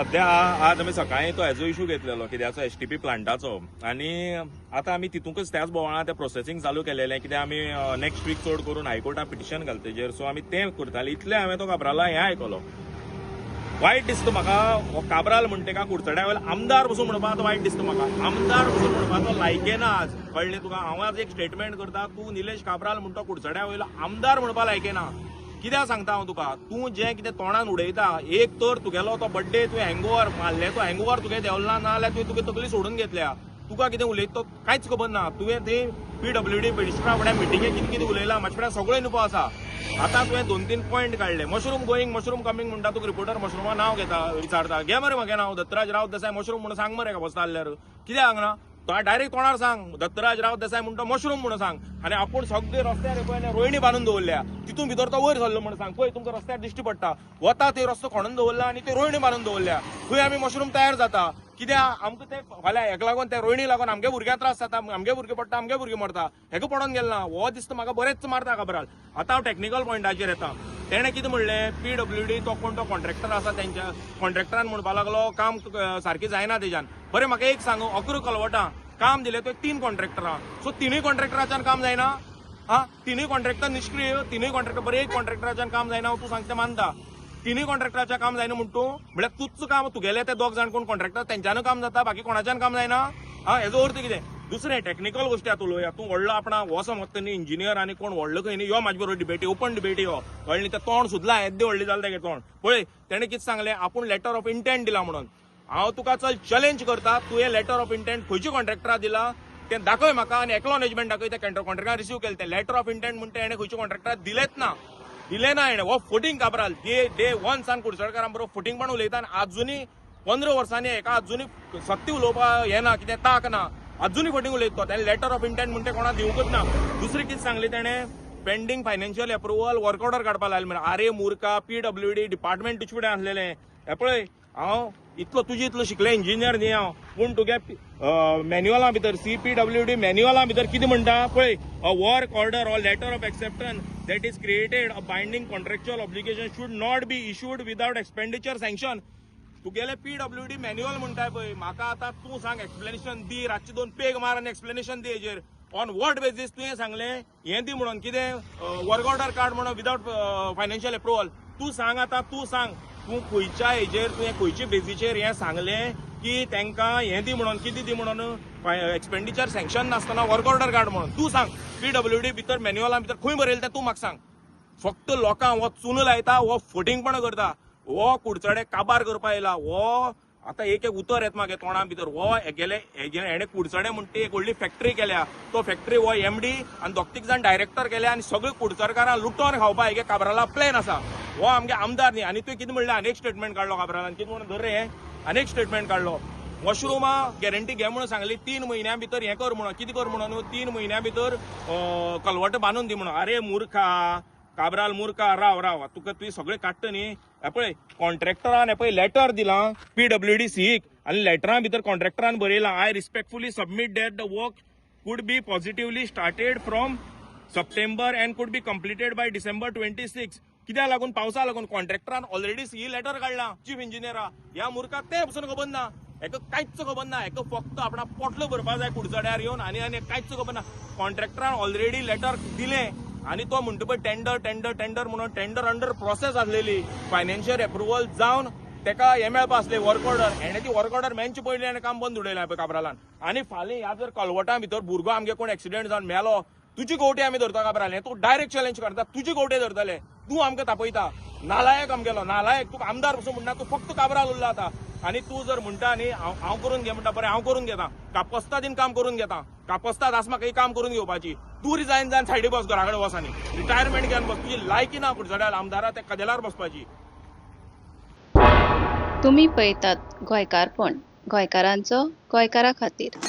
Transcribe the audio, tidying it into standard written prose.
सध्या आज आमी सकाळी तो हेजो इशू घेतलेलो, कित्याचो, एसटीपी प्लांटाचो. आनी आतां आमी तितूंकच त्याच बोवाळां तें प्रोसेसींग चालू केलेलें, कित्याक आमी नेक्स्ट वीक चड करून हायकोर्टात पिटिशन घालता तेजेर. सो आमी तें करताले. इतलें हांवें तो काब्राला हें आयकलो. वायट दिसता म्हाका, हो काब्राल म्हणटा का कुडचड्या वयलो आमदार बसून म्हणपा आतां वायट दिसता म्हाका. आमदार बसून म्हणपाचो लायके ना आज, कळ्ळें तुका? हांव आज एक स्टेटमेंट करता, तूं निलेश काब्राल म्हणटा कुडचड्या वयलो आमदार म्हणपा लायके ना. कित्याक सांगता हांव तुका? तूं जें कितें तोंडान उडयता, एक तर तुगेलो तो बड्डे तुवें हँगओवर मारले, तो हँगओवर तुगे देंवला ना जाल्यार तुवें तुगे तकली सोडून घेतल्या. तुका कितें उलयता तो कांयच खबर ना. तुवें ते पीडब्ल्यूडी मिनिस्टरा फुड्यान मिटिंगेक कितें कितें उलयलां, म्हाजे फुड्यान सगळो इन्फो आसा. आतां तुवें दोन तीन पॉयंट काडले, मशरूम गोईंग, मशरूम कमींग म्हणटा. तुका रिपोर्टर मशरुमा नांव घेता, विचारता, घे मरे म्हागे नांव दत्तराज रावत देसाय मशरूम म्हणून सांग मरे. बसता जाल्यार कित्याक सांगना तो? डायरेक्ट तोंडार सांग, दत्तराज रावत देसाय म्हणटा मशरूम म्हणून सांग. आनी आपूण सगळे रस्त्यार पळय रोयणी बांदून दवरल्या, तितून भितर तो वयर सरलो म्हणून सांग. पळय, तुमकां रस्त्यार दिश्टी पडटा, वता थंय रस्तो खणून दवरला आनी ते रोयणी बांदून दवरल्या, थंय आमी मशरूम तयार जाता. कित्याक आमकां ते फाल्यां हेका लागून, त्या रोयणी लागून आमगे भुरग्यांक त्रास जाता, आमगे भुरगे पडटा, आमगे भुरगे मरता, हेका पडोन गेल ना. हो दिसता म्हाका बरेंच मारता काब्राल. आतां हांव टॅक्निकल पॉयंटाचेर येता. तेणें कितें म्हणलें, पीडब्ल्यूडी तो कोण तो कॉन्ट्रॅक्टर आसा, तेंच्या कॉन्ट्रॅक्टरान म्हणपा लागलो काम सारकें जायना तेज्यान. बरें, म्हाका एक सांग, 11 कलवटां काम दिलें तुवें तीन कॉन्ट्रॅक्टरां, सो तिनूय कॉन्ट्रॅक्टराच्यान काम जायना? हा, तिनूय कॉन्ट्रॅक्टर निश्क्रीय, तिनूय कॉन्ट्रॅक्टर. बरें, एक कॉन्ट्रॅक्टराच्यान काम जायना तूं सांगता मानता, तिनूय कॉन्ट्रॅक्टराच्या काम जायना म्हण तूं, म्हळ्यार तूंच काम तुगेले ते दोग जाण कोण कॉन्ट्रॅक्टर तेंच्यानू काम जाता, बाकी कोणाच्यान काम जायना? हा, हेजो अर्थ कितें? दुसरें टॅक्निकल गोश्टी आतां उलोवया. तूं व्हडलो आपणा हो समजता न्ही इंजिनियर आनी कोण व्हडलो खंय न्ही. यो म्हाजे बरोबर डिबेटी, ओपन डिबेटी यो, कळ्ळें न्ही? तें तोंड सुदलां, येद्दें व्हडलें जालें तेगेलें तोंड पळय. तेणें कितें सांगलें, आपूण लेटर ऑफ इंटेंट दिला म्हणून. हांव तुका चल चॅलेंज करता, तुवें लेटर ऑफ इंटेंट खंयच्या कॉन्ट्रॅक्टरा दिला तें दाखय म्हाका आनी एक्नॉलेजमेंट दाखय त्या कॉन्ट्रॅक्टरान रिसीव केलें तें. लेटर ऑफ इंटेंट म्हणटा हेणें खंयच्या कॉन्ट्रॅक्टराक दिलेच ना, दिलें ना हेणें. हो फटींग काब्राल डे डे वन सान कुडचडकारां बरोबर फटींगपण उलयता आनी आजुनूय 15 वर्सांनी हेका अजुनूय सत्य उलोवपाक येना, कितें ताक ना, अजुनूय फटींग उलयता तो. तेणें लेटर ऑफ इंटेंट म्हणटा कोणाक दिवंकच ना. दुसरें कितें सांगलें तेणें, pending financial approval work order काडपाक लायलें म्हणून. आरे मुर्का, पीडब्ल्यूडी डिपार्टमेंट तुजे फुडें आसलेलें. हें पळय, हांव इतलो तुजे इतलो शिकले इंजिनियर न्ही हांव, पूण तुगे मॅन्युअला भितर, सीपीडब्ल्यूडी मॅन्युअला भितर कितें म्हणटा पळय, "A work order or letter of acceptance that is created a binding contractual obligation should not be issued without expenditure sanction." तुगेले पीडब्ल्यूडी मॅन्युअल म्हणटाय पळय. म्हाका आतां तूं सांग, एक्सप्लेनेशन दी, रातचे दोन पेग मार आनी एक्सप्लेनेशन दी हेजेर. ऑन what basis तुवें सांगलें हें दी म्हणून, कितें, वर्क ऑर्डर काड म्हणून विदाउट फायनान्शियल एप्रुवल? तूं सांग आतां, तूं सांग, तूं खंयच्या हेजेर, तुवें खंयचे बेजीचेर हें सांगलें की तांकां हें दी म्हणून, कितें दी म्हणून, एक्सपेंडिचर सँक्शन नासतना वर्क ऑर्डर काड म्हणून? तूं सांग, पीडब्ल्यूडी भितर मॅन्युअला भितर खंय बरयलें तें तूं म्हाका सांग. फक्त लोकांक हो चुनो लायता, हो फटींगपणां करता, हो कुडचडे काबार करपा येयला हो. आतां एक एक उतर येता म्हागे तोंडा भितर. हो हेगेले हेगेले हेणे कुडचडे म्हणटा एक व्हडली फॅक्टरी केल्या, तो फॅक्टरी हो एमडी आनी दोग तीग जाण डायरेक्टर केल्या आनी सगळे कुडचडकारां लुटोन खावपा हेगे काब्राला प्लॅन आसा. हो आमगे आमदार न्ही. आनी तुवें कितें म्हणलें, आनी एक स्टेटमेंट काडलो काब्रालान, कितें म्हणून धर रे हें, आनी एक स्टेटमेंट काडलो, मशरुमा गॅरंटी घे म्हणून सांगली, 3 म्हयन्या भितर हें कर म्हणून, कितें कर म्हणून, 3 म्हयन्या भितर कलवट बांदून दी म्हणून. अरे मुर्खा काब्राल, मुर्खा, राव राव, तुका तुवें सगळें काडटा न्ही. हे पळय, कॉन्ट्रॅक्टरान हे पळय लेटर दिलां पीडब्ल्यूडी सीक आनी लेटरा भितर कॉन्ट्रॅक्टरान बरयलां, "I respectfully submit that the work could be positively started from September and could be completed by December 26." कित्याक लागून? पावसा लागून. कॉन्ट्रॅक्टरान ऑलरेडी सी लेटर काडला चीफ इंजिनियरा. ह्या मुर्खाक तें पसून खबर ना. हेका कांयच खबर ना. हेका फक्त आपणा पोटलो भरपा जाय कुडचड्यार येवन आनी आनी कांयच खबर ना. कॉन्ट्रॅक्टरान ऑलरेडी लेटर दिलें आनी तो म्हणटा पळय टेंडर टेंडर टेंडर म्हणून, टेंडर अंडर प्रोसेस आसलेली, फायनान्शियल एप्रुवल जावन तेका हें मेळपा आसलें वर्क ऑर्डर. हेणे ती वर्क ऑर्डर मेळचे पयलीं हेणे काम बंद उडयलें पळय काब्रालान. आनी फाल्यां ह्या जर कलवटा भितर भुरगो आमगे कोण एक्सिडेंट जावन मेलो, तुजी गोवटी आमी धरता काब्राल. हें तूं डायरेक्ट चॅलेंज करता, तुजी गोवटी धरतले. तूं आमकां तापयता, नालायक आमगेलो नालायक. तुका आमदार पसून म्हणना, तूं फक्त काब्राल उरला आतां. आनी तूं जर म्हणटा न्ही हांव हांव करून घे म्हणटा, बरें, हांव करून घेता, कापस्तादीन काम करून घेता. कापस्ताद आसा म्हाका काम करून घेवपाची. तूं रिजायन जावन सायडी बस, घरा कडेन बस आनी रिटायरमेंट घेवन बस. तुजी लायकी ना कुडचड्यार आमदारा त्या कदेलार बसपाची. तुमी पळयतात गोंयकारपण, गोंयकारांचो गोंयकारा खातीर.